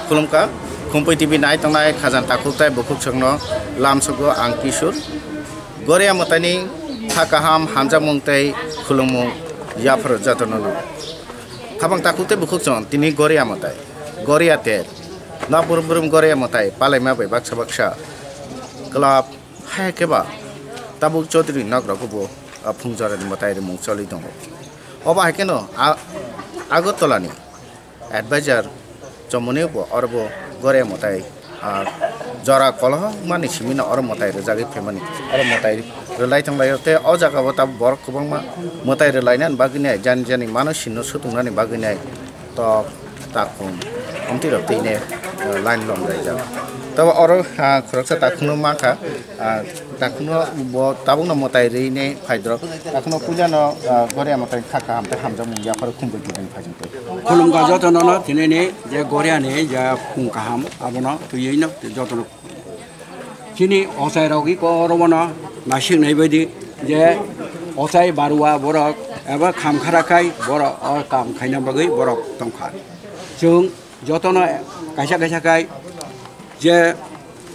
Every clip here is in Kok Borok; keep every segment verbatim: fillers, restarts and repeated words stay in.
Khulumkha, Khumpui T V nai tongnai khajang takhuk tei bukhuk chwngno lamsogo ang Kishor. Goria mwtaini kha kaham hamjakmung tei khulumung yapharo jotono no. Khabang takhuk tei bukhuk chwng tini Goria mwtai, Goria ter, nok brum brum Goria mwtai palaima bai baksa baksa club hai khe ba tabuk Chaudhary nok rogo bo, ah, phungjora ni mwtai rimung choli tongo. Obo hai kheno, ah, Agartala ni advisor chomoni bo oro bo Goria mwtai, ah, jora kolokma ni simi no oro mwtai rwjagwi phaimani. Oro mwtai rwlai tonglaio tei o jaga o tabuk borok kwbangma mwtai rwlainani bagwi nai, jani jani mano sinno sutungnani bagwi nai tok takhum omtwi rok twi ne, ah, line lom laijak. Tei oro, ah, khoroksa takhumno mankha, ah, takhumno bo tabukno mwtai rwi ne phaidrok. Takhumno puila no, ah, Goria mwtai kha kaham tei hamjakmung yapharo Khumpui T V ni phaijak. Khulumkha jotono no tini ni je Goria ni je phung kaham abono twiwi no jotono chini ochai rok iko oro bono naisik nai baidi je ochai barua borok eba kham khara khai borok o kam khaina bagwi borok tongkha. Chwng jotono kaisa kaisa khai je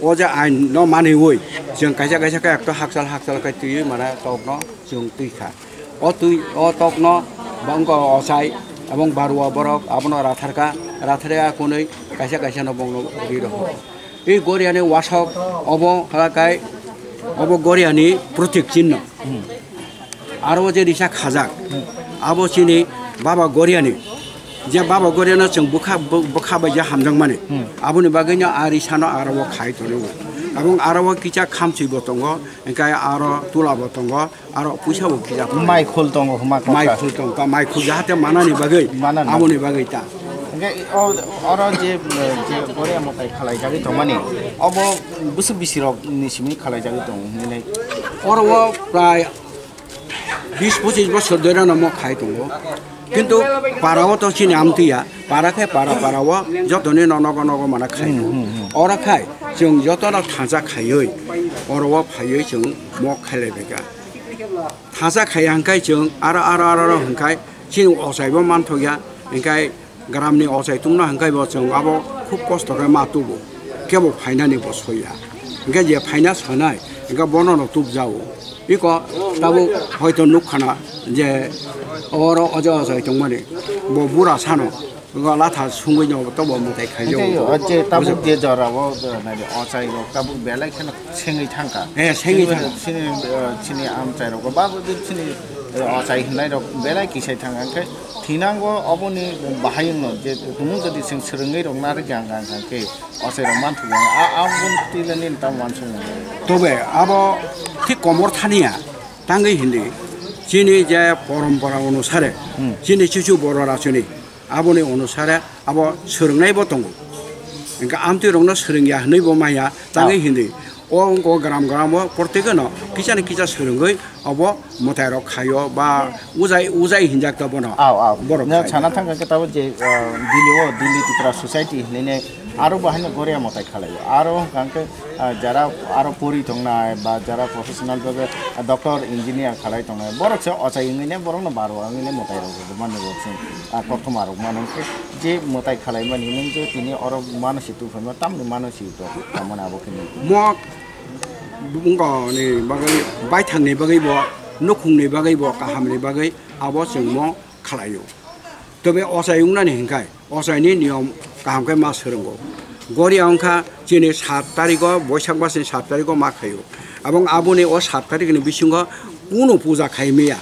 o je ain no maniwi chwng kaisa kaisa khai ekto hakchal hakchal khai twiwi mana tokno chwng twi kha. O twi, o tokno bangko ochai, abong barua borok abono ratharkha, ratharya kunui kaisa kaisa no bongno ri rokho. I Goriani wasok obo halakai, obo Goriani protik chinno. Aro o je risa khajak, abo chini Baba Goriani, je Baba Goriano chwng bwkha, bw-, bwkha bai je hamjakmani, aboni bagwino a risano aro o khai tongo. Abong aro o kisa khamchwi bo tongo, hingke aro tula bo tongo. Aro puisa bo kisa tongo. Mai khul tongo huma kokta. Mai khul tongo, ta mai khul jahate manani bagwi, manani bagwi. Aboni bagwi ta. Hingke o, oro je, je Goria mwtai khalai jagwi tongmani, obo bwswk bisi rok ni simi khalai jagwi tongo hinwi nai. Oro o prai bis pochis bosor doi rano mo khai tongo. Kintu para o to chini amtwi ya, para khe para, para o jotoni no nogo nogo mana khai. Hmm, hmm, hmm. Oro khai chwng joto no thansa khaiwi, oro o phaiwi chwng mo khailai bai kha. Thansa khai hwnkhai chwng aro, aro, aro, aro hwnkhai chini ochai bo manthok ya, hwnkhai gram ni ochai tungna hwnkhai bo chwng abo khub kosto khe ma tubu, kebo phainani bo soi ya. Hwnkhe je phaina sanai, hwnkhe bono no tubjao. Iko tabuk hoito nukkhana je oro ojo ochai tongmani, bo bura sano. Go latha sungwi no tobo mwtai khaijak. Hingke o je tabuk je jora o, o, nai ochai rok tabuk belai kheno sengwi thangkha. Eh, sengwi thangkha. Chini, eh, chini amchai rok ba bo chini, eh, ochai hinai rok belai kisai thangkha. Hingke thinango oboni bahai no je tumu jodi seng swrwngwi rok na rikya hingka hingke ochai rok manthogo. A, a bun tile nin tam wansung. Tobe abo thik komor thania tangwi hindi chini je porompora onusare, hmm, chini chuchu borok rachuni. Aboni onusare abo swrwngnaibo tongo. Hingke amtwi rokno swrwngya hwnwibo maya tangwi, ah, hindi. O wngkha gram gram o protekeno kisa ni kisa swrwngwi obo mwtai rok khaio ba ujai, ujai hinjak ta bono. Aw, aw. Borok no khai. Sana thangkha khe tabuk je, ah, Delhi o, Delhi Tipra Society hinwi aro bo haino Goria mwtai khalaio. Aro hwnkha khe, ah, jara aro pori tongnai ba jara professional bhabe, ah, doctor, engineer khalai tongnai. Borok se ochai wngwi ne borok no baro wngwi ne mwtai rok rwmani bo chwng. Ah, kothoma rok mano khe je mwtai khalaimani nwng je tini oro mano si tubuphaima tamni mano si to tamani abo khe nwng. Mo bungoni bagwi, baithangni bagwi bo, nukhungni bagwi bo, kahamni bagwi abo chwng mo khalaio. Tobe ochai wngnani hinkhai, ochaini niyom kaham khe ma swrwngo. Goria wngkha chini sat tarikho, Boisak masni sat tarikho ma khaio. Abong aboni o sat tarikni bisingo kunu puja khai maya.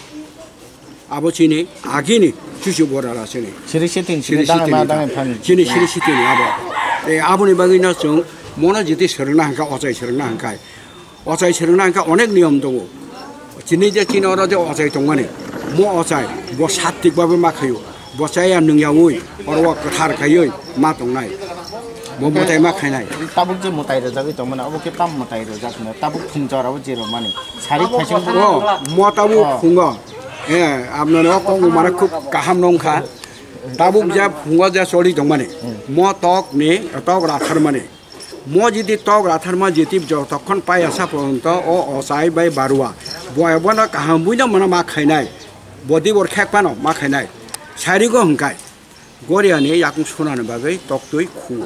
Abo chini agini chuchu borok rachuni. Siri sitini, siri sitini dangma dangma phani. Chini siri sitini abo. E, aboni bagwino chwng mono jiti swrwngna hwnkha, ochai swrwngna hwnkha. Ochai swrwngna hwnkha onek niyom tongo. Chini je chini oro je ochai tongmani, mo ochai, bo sattik babe ma khaio. Bo chaya nwngyaui, oro o kwthar khaioi ma tongnai. Bo mwtai ma khainai. Tabuk je mwtai rwjagwi tongmani, obo khe tam mwtai rwjakno, tabuk thung jorao je rwmani. Sari khaising. O, mo tabuk, o, phungo. Eh, abnani o kok mara khub kaham nongkha. Tabuk je phungo je choli tongmani. Hmm. Mo tok ni, tok ratharmani. Mo jiti tok ratharma jiti jotokhon paya sa porjonto o ochai bai barua. Bo ebono kaham buino mano ma khainai. Bodi bor khek phano ma khainai. Sarigo hwnkhe. Goriani yakung sunani bagwi toktwi khu.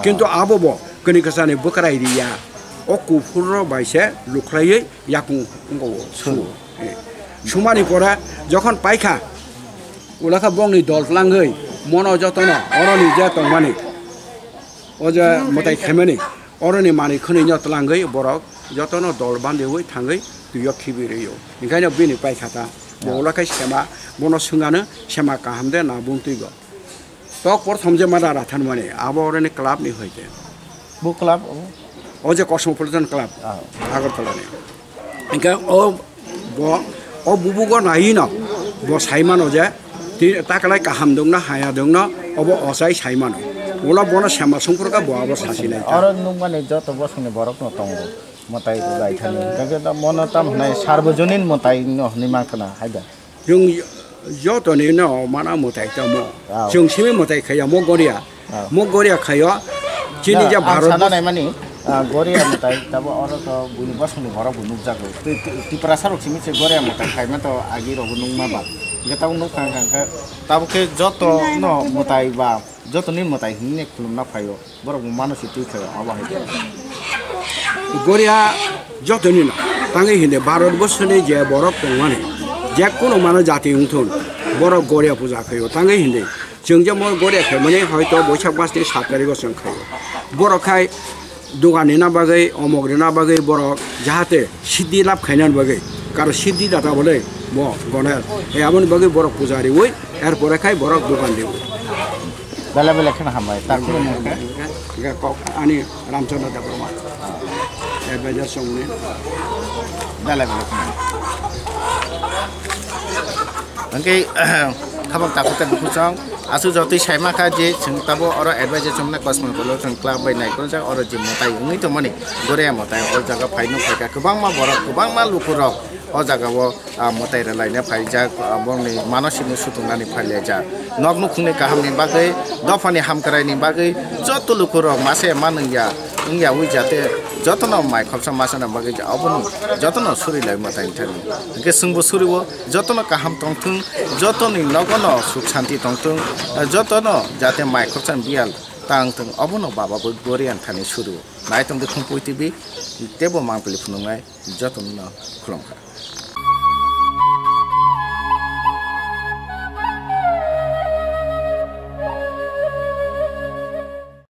Kintu abo bo kini kwchani bwkrai riya. O kuphurrok bai se lukhlaiwi yakung wngkho. Su. Eh. Sumani pore jokhon paikha, ulakha bongni dol tlangwi mono jotono oroni je tongmani, o je mwtai khaimani, oroni manwi khwnwi no tlangwi borok jotono dol bandiwi thangwi twio khibi rwio. Hinkhaino bini paikha ta. Bo ulo khai sema, bono swngano sema kaham de na bumtwi go. Tok por thomje ma dara thanmani, abo oroni club ni hoite. Bo club o? O je Cosmopolitan Club, Agartala ni. Hinkhe o bo, o bubugo nai no, bo sai mano je, ti taklai kaham dong na, haya dong na, obo ochai sai mano. Ulo bono sema songphuru kha bo abo sasi lai ta. Oro nukmani joto bosongni borok no tongo. Mwtai rwlai thani. Hinkhe da mono tam hwnai sarbojonin mwtai no hwnwi mankha na, hai da. Chwng joto ni no mana mwtai tamo. Chwng simi mwtai khaya mo goria. Mo goria khayo. Chini je Bharat sana nai mani, goria mwtai tabo oro to buini bosongni borok bo nukjago. Twi-, twi-, Tiprasa rok simi se goria mwtai khaima to agi rok bo nukma ba. Hinkhe tabo nukha hinkhe tabo khe joto no mwtai ba, joto ni mwtai hinwi khulumna phaio. Borok bo mano se twi khayo, abo hai khe. Goria jotoni no, tangwi hindi Bharat borsoni je borok tongmani, je kono mano jati wngthun, borok goria puja khayo, tangwi hindi. Chwng je mo goria khaimani hoito Boisak masni sat tarikh o chwng khayo. Borok khai dogan rina bagwi, omok rina bagwi borok jahate siddhi lab khainani bagwi, karo siddhi data bole bo goner. E aboni bagwi borok puja riwi, er pore khai borok dogan riwi. Bele bele kheno hambai, ta kheno mungkhe. Hinkhe kok ani Ramchandra Debbarma. Advisor songni. Bele bele kheno. Hinkhe khabang takhuk ta dukhu chong. Aswk jotoi saima kha je chwng tabo oro advisor chongna Cosmopolitan Club bai naikoljak oro je mwtai wngwi tongmani. Goria mwtai o jaga phaino phaikha kwbangma borok, kwbangma lukurok o jaga o ah, mwtai rwlaina phaijak, ah, bongni manosino sutungnani phailaijak. Nok nukhungni kahamni bagwi, dophani hamkraini bagwi, joto lukurok mase ma nungya, wngyawi jate jotono mai khorsa masana bagwi obono jotono suri lai mwtai thani. Hinkhe chwngbo suriwo, jotono kaham tongthung, jotoni nogono suk santi tongthung, ah, jotono jate mai khorsa biyal tangthung, obono baba bo Gorian thani suriwo. Naitongdi Khumpui T V, teibo mangpili phunuknai jotono khulumkha.